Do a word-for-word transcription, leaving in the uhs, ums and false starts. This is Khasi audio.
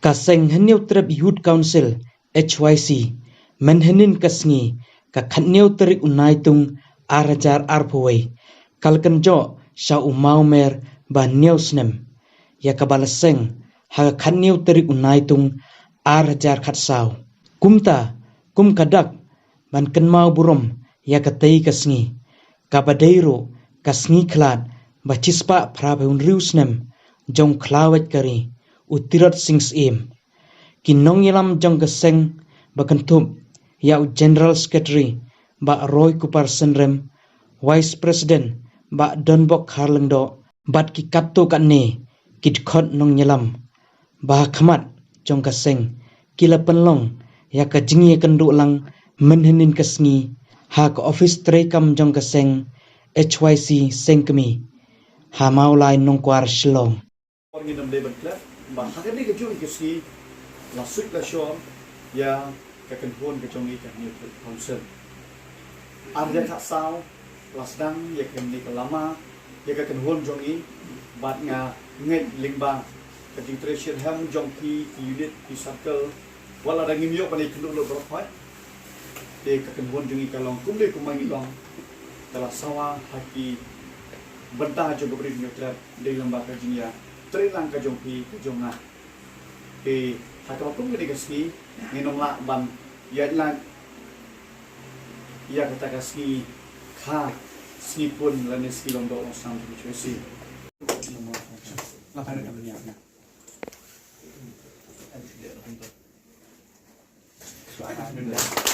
Ka seng Hynñiewtrep Youth Council, H Y C, mynhynnin ka sngi, ka khatñiew tarik u Naitung ar hajar arphew wei, ka la kynjoh sha u mawmer ba hynñiew snem, ïa kaba la seng ha ka khatñiew tarik u Naitung ar hajar khatsaw. Kumta, kum ka dak ban kynmaw burom ïa katei ka sngi, kaba dei ruh ka sngi khlad ba shispah phraphew hynriew snem jong u khlawait ka ri, u Tirot Sing Syiem. Ki nongïalam jong ka seng ba kynthup ïa u General Secretary Bah Roy Kupar Synrem, Vice President Bah Donbok Kharlyngdoh, bad ki katto katne ki dkhot nongïalam ba ha khmat jong ka seng ki la pynlong ïa ka jingïakynduh lang mynhynnin ka sngi ha ka ophis treikam jong ka seng, H Y C Sengkmie, ha Mawlai Nongkwar, Shillong. Ngin ym dei ban klet ba ha kane ka jong ka sngi la suit la shor ïa ka kynhun ka jong ngi ka Hynñiewtrep Council. Ar hajar khatsaw la sdang ïa kane ka lama ïa ka kynhun jong ngi, bad nga ngeit lyngba ka jingtrei shitrhem jong ki, ki unit, ki circle, wat la da ngim ïoh ban ïakynduh lut baroh khoit, te ka kynhun jong ngi ka long kumne kumba ngi long, ka la sawa ha ki bynta jong ka Ri Hynñiewtrep, dei lyngba ka jingïatreilang ka jong phi, ka jong nga. Te ha kaba kum kane ka sngi, ngin ym lah ban ïaid lait ïa kata ka sngi kha, sngi pun lane sngi long doh long snam jong ka H Y C.